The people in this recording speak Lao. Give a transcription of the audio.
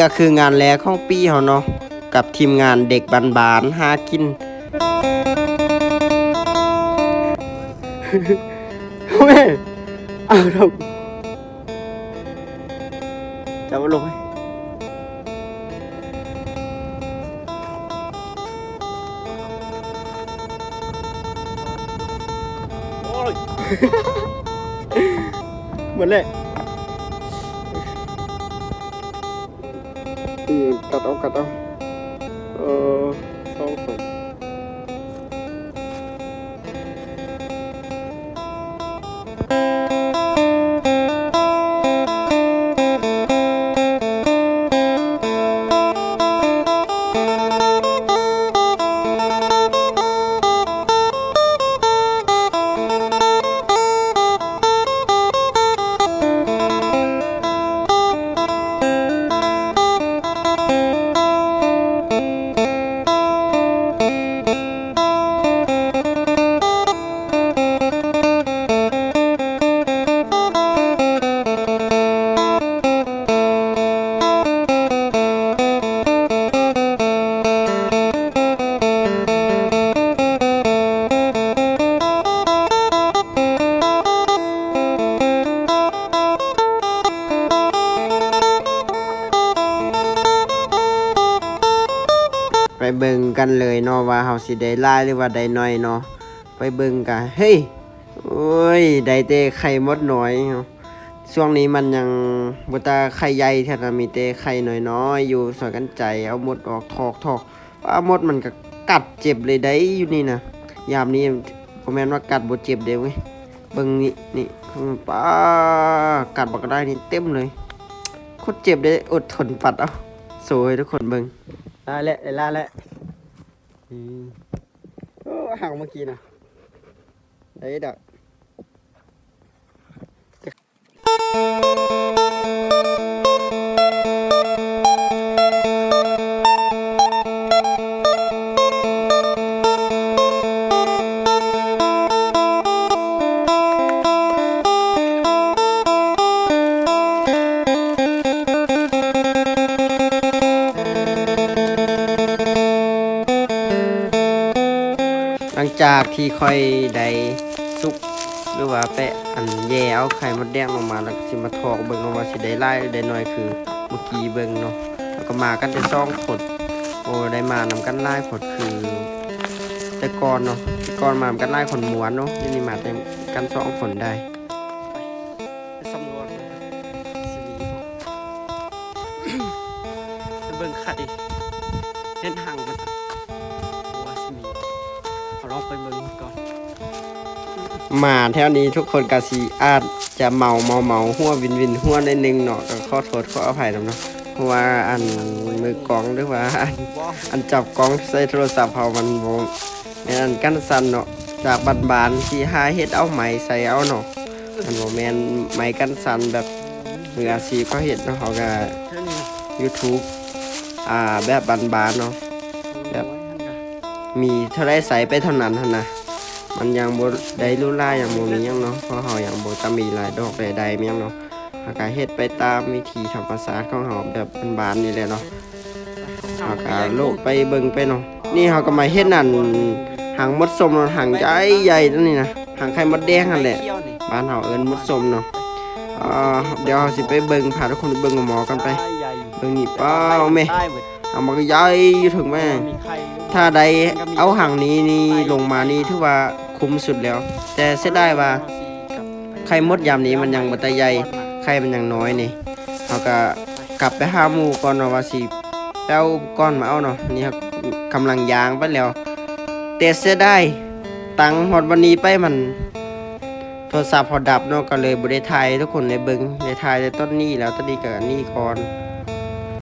ກໍຄືງານແລກຂອງປີເຮົາເນາະ ກັບທີມງານເດັກບ້ານໆຫາກິນ. ໂອ້ຍ ເອົາເຖາະ ຈັບເອົາລົງ. ໂອ້ຍ ໝົດແລ້ວ. ອືມ ກັດເອົາ ກັດເອົາ ເອີ ສອງຄົນ. ໄປເບິ່ງກັນເລີຍເນາະ ວ່າເຮົາຊິໄດ້ຫຼາຍ ຫຼືວ່າໄດ້ໜ້ອຍເນາະ. ໄປເບິ່ງກະ ເຮີ້ຍ ໂອ້ຍ ໄດ້ແຕ່ໄຂ່ມົດນ້ອຍ. ຊ່ວງນີ້ມັນຍັງບໍ່ຕາໄຂ່ໃຫຍ່ເທື່ອນະ ມີແຕ່ໄຂ່ນ້ອຍໆຢູ່. ຊ່ວຍກັນໄຈເອົາມົດອອກ ຖອກ ຖອກ. ປາ ມົດມັນກະກັດເຈັບເລີຍໄດ໋ຢູ່ນີ້ນະ. ຍາມນີ້ບໍ່ແມ່ນວ່າກັດບໍ່ເຈັບເດ້ເວີຍ. ເບິ່ງນີ້ ນີ້ ປາ ກັດບັກກະໄດ້ນີ້ເຕັມເລີຍ. ໂຄດເຈັບເດ້ ອົດທົນປັດເອົາ. ໂຊໃຫ້ທຸກຄົນເບິ່ງ. ໄດ້ແລ້ວ ໄດ້ຫຼາຍແລ້ວ. ອືມ ໂອ້ ຫັກເມື່ອກີ້ນະ ໄດ້ດອກ. ຫຼັງຈາກທີ່ຂ້ອຍໄດ້ສຸກ ຫຼືວ່າແປະ ອັນ ແຍ່ເອົາໄຂ່ມົດແດງລົງມາ ແລ້ວກໍຊິມາຖອກເບິ່ງເນາະ ວ່າຊິໄດ້ຫຼາຍໄດ້ໜ້ອຍ ຄືເມື່ອກີ້ເບິ່ງເນາະ. ແລ້ວກໍມາກັນແຕ່ສອງຄົນ. ໂອ້ ໄດ້ມານຳກັນຫຼາຍໂພດ ຄືແຕ່ກ່ອນເນາະ ແຕ່ກ່ອນມານຳກັນຫຼາຍຄົນມ່ວນເນາະ. ດຽວນີ້ມາແຕ່ກັນສອງຄົນໄດ້. ໄປສຳຫຼວດ ຊິມີບໍ່ ໄປເບິ່ງໄຂ່ ເຫັນຮັງມັນ ວ່າຊິມີ ເຮົາລອງໄປເບິ່ງກ່ອນ. ມາແຖວນີ້ທຸກຄົນກະຊິອາດຈະເມົາໆ ຫົວວິນໆຫົວໜ້ອຍໜຶ່ງເນາະ ກໍຂໍໂທດຂໍອະໄພນຳເນາະ. ເພາະວ່າອັນມືກ້ອງ ຫຼືວ່າອັນ ອັນຈັບກ້ອງໃສ່ໂທລະສັບເຮົາ ມັນບໍ່ແມ່ນອັນກັນສັ່ນເນາະ ຈາກບ້ານໆ ທີ່ຫາເຮັດເອົາໄມ້ໃສ່ເອົາເນາະ. ມັນບໍ່ແມ່ນໄມ້ກັນສັ່ນແບບມືອາຊີບເຂົາເຮັດເນາະ. ເຮົາກະຢູທູບ ອ່າ ແບບບ້ານໆເນາະ ແບບມີເທົ່າໃດໃສ່ໄປເທົ່ານັ້ນຫັ້ນນະ. ມັນຍັງບໍ່ໄດ້ຫຼູຫຼາ ຍັງບໍ່ມີຫຍັງເນາະ ເພາະເຮົາຍັງບໍ່ຕາມີລາຍດອກລາຍໄດ້ຫຍັງເນາະ. ເຮົາກະເຮັດໄປຕາມວິຖີທຳມະຊາດຂອງເຮົາແບບບ້ານໆນີ້ແຫຼະເນາະ. ເຮົາກະໂລະໄປເບິ່ງໄປເນາະ. ນີ້ເຮົາກະມາເຫັນອັນຮັງມົດສົ້ມເນາະ ຮັງໃຫຍ່ໆ ຕົວນີ້ນະ ຮັງໄຂ່ມົດແດງຫັ້ນແຫຼະ ບ້ານເຮົາເອີ້ນມົດສົ້ມເນາະ. ອ່າ ດຽວເຮົາຊິໄປເບິ່ງ ພາທຸກຄົນໄປເບິ່ງໝໍກັນໄປ. ເບິ່ງນີ້ ປ້າວແມ່ ຮັງບັກໃຫຍ່ຢູ່ເທິງແມ່. ຖ້າໄດ້ເອົາຮັງນີ້ນີ້ລົງມານີ້ ຖືວ່າຄຸ້ມສຸດແລ້ວ. ແຕ່ເສຍດາຍວ່າໄຂ່ມົດຍາມນີ້ມັນຍັງບໍ່ຕາໃຫຍ່ ໄຂ່ມັນຍັງນ້ອຍນີ້. ເຮົາກະກັບໄປຫາໝູ່ກ່ອນເນາະ ວ່າຊິ ແປ້ວກ່ອນມາເອົາເນາະ. ນີ້ເຮົາກຳລັງຍ່າງໄປແລ້ວ ແຕ່ເສຍດາຍ ຕັ້ງຮອດວັນນີ້ໄປມັນ ໂທລະສັບເຮົາດັບເນາະ ກໍເລີຍບໍ່ໄດ້ຖ່າຍໃຫ້ທຸກຄົນໄດ້ເບິ່ງ ໄດ້ຖ່າຍແຕ່ຕອນນີ້ແລ້ວ ຕອນນີ້ກໍອັນນີ້ກ່ອນ.